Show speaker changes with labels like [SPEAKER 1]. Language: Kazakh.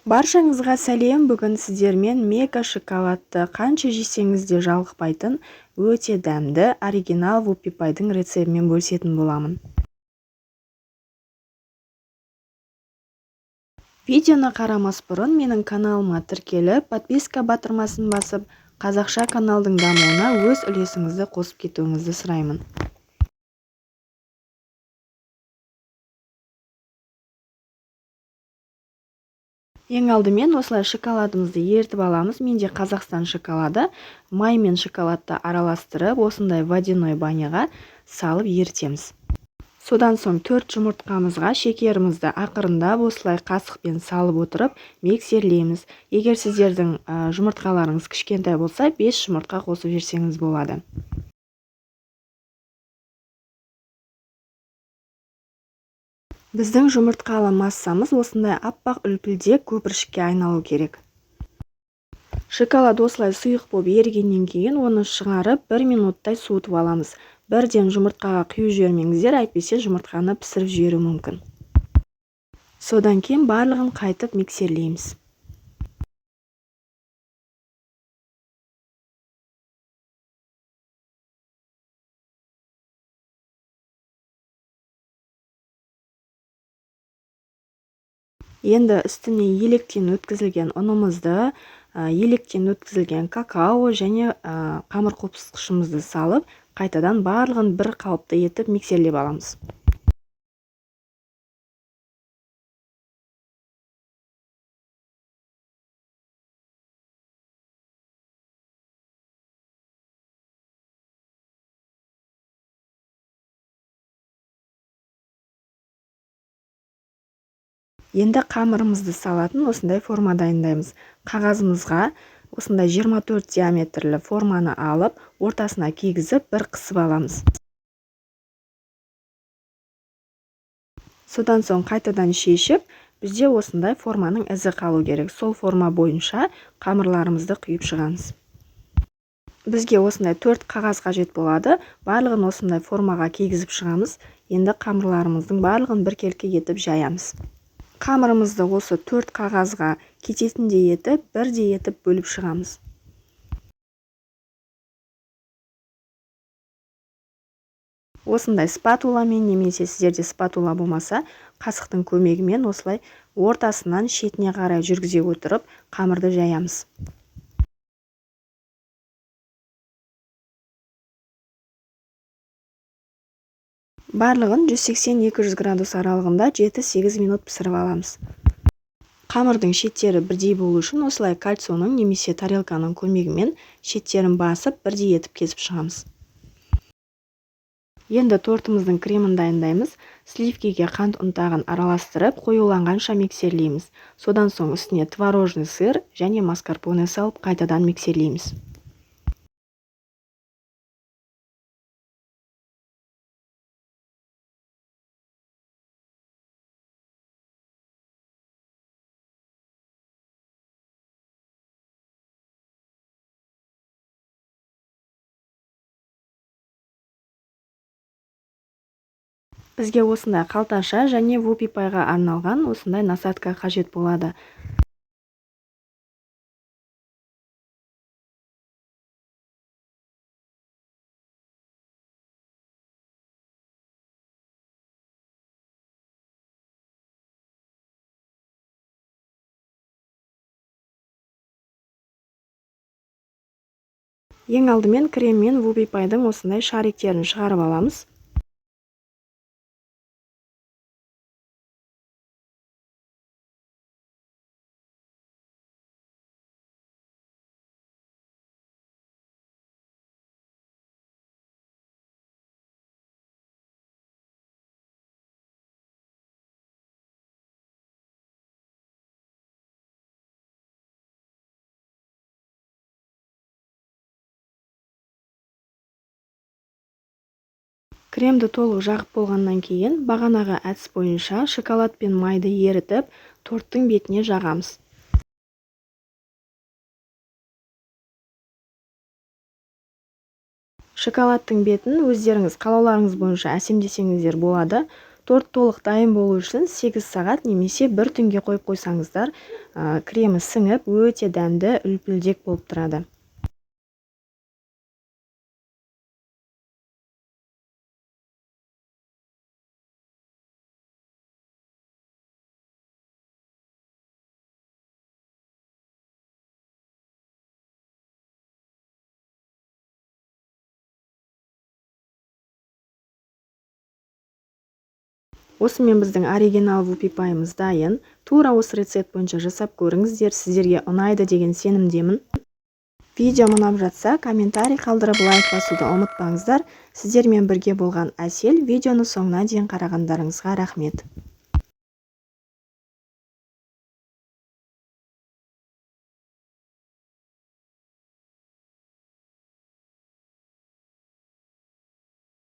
[SPEAKER 1] Баршаңызға сәлем. Бүгін сіздермен мега шоколадты қанша жесеңіз де жалықпайтын өте дәмді оригинал вупи пайдың рецептімен бөлісетін боламын. Видеоны қарамас бұрын менің каналыма тіркеліп, подписка батырмасын басып, қазақша каналдың дамуына өз үлесіңізді қосып кетуіңізді сұраймын. Ең алдымен осылай шоколадымызды ерітіп аламыз. Менде Қазақстан шоколады. Май мен шоколадты араластырып, осындай водяной баняға салып ерітеміз. Содан соң 4 жұмыртқамызға шекерімізді ақырындап осылай қасықпен салып отырып миксерлейміз. Егер сіздердің жұмыртқаларыңыз кішкентай болса, 5 жұмыртқа қосып жіберсеңіз болады. Біздің жұмыртқалы массамыз осындай аппақ үлпілдек көпіршікке айналу керек. Шоколад осылай сұйық болып ерігеннен кейін оны шығарып 1 минуттай суытып аламыз. Бірден жұмыртқаға құйып жібермеңіздер, әйтпесе жұмыртқаны пісіріп жіберуі мүмкін. Содан кейін барлығын қайтып миксерлейміз. Енді үстіне електен өткізілген ұнымызды, електен өткізілген какао және қамыр қопсытқышымызды салып, қайтадан барлығын бір қалыпты етіп миксерлеп аламыз. Енді қамырымызды салатын осындай форма дайындаймыз. Қағазымызға осындай 24 диаметрлі форманы алып, ортасына кигізіп, бір қысып аламыз. Содан соң қайтадан шешіп, бізде осындай форманың ізі қалу керек. Сол форма бойынша қамырларымызды құйып шығамыз. Бізге осындай 4 қағаз қажет болады. Барлығын осындай формаға кигізіп шығамыз. Енді қамырларымыздың барлығын біркелкі етіп жаямыз. Қамырымызды осы 4 қағазға кететіндей етіп, бірдей етіп бөліп шығамыз. Осындай спатуламен немесе сіздерде спатула болмаса, қасықтың көмегімен осылай ортасынан шетіне қарай жүргізе отырып, қамырды жаямыз. Барлығын 180-200 градус аралығында 7-8 минут пісіріп аламыз. Қамырдың шеттері бірдей болу үшін осылай кальцоның немесе тарелканың көмегімен шеттерін басып, бірдей етіп кесіп шығамыз. Енді тортымыздың кремін дайындаймыз. Сливкеге қант ұнтағын араластырып, қоюланғанша миксерлейміз. Содан соң үстіне творожный сыр және маскарпоне салып, қайтадан миксерлейміз. Бізге осындай қалташа және вупи пайға арналған осындай насадка қажет болады. Ең алдымен крем мен вупи пайдың осындай шариктерін шығарып аламыз. Кремді толық жағып болғаннан кейін бағанағы әдіс бойынша шоколад пен майды ерітіп, торттың бетіне жағамыз. Шоколадтың бетін өздеріңіз қалауларыңыз бойынша әсемдесеңіздер болады. Торт толық дайын болу үшін 8 сағат немесе бір түнге қойып қойсаңыздар, кремі сіңіп, өте дәмді, үлпілдек болып тұрады. Осымен біздің оригинал вупи пайымыз дайын. Тура осы рецепт бойынша жасап көріңіздер, сіздерге ұнайды деген сенімдемін. Видео ұнап жатса, комментарий қалдырып, лайк басуды ұмытпаңыздар. Сіздермен бірге болған Әсел. Видеоны соңына дейін қарағандарыңызға рахмет.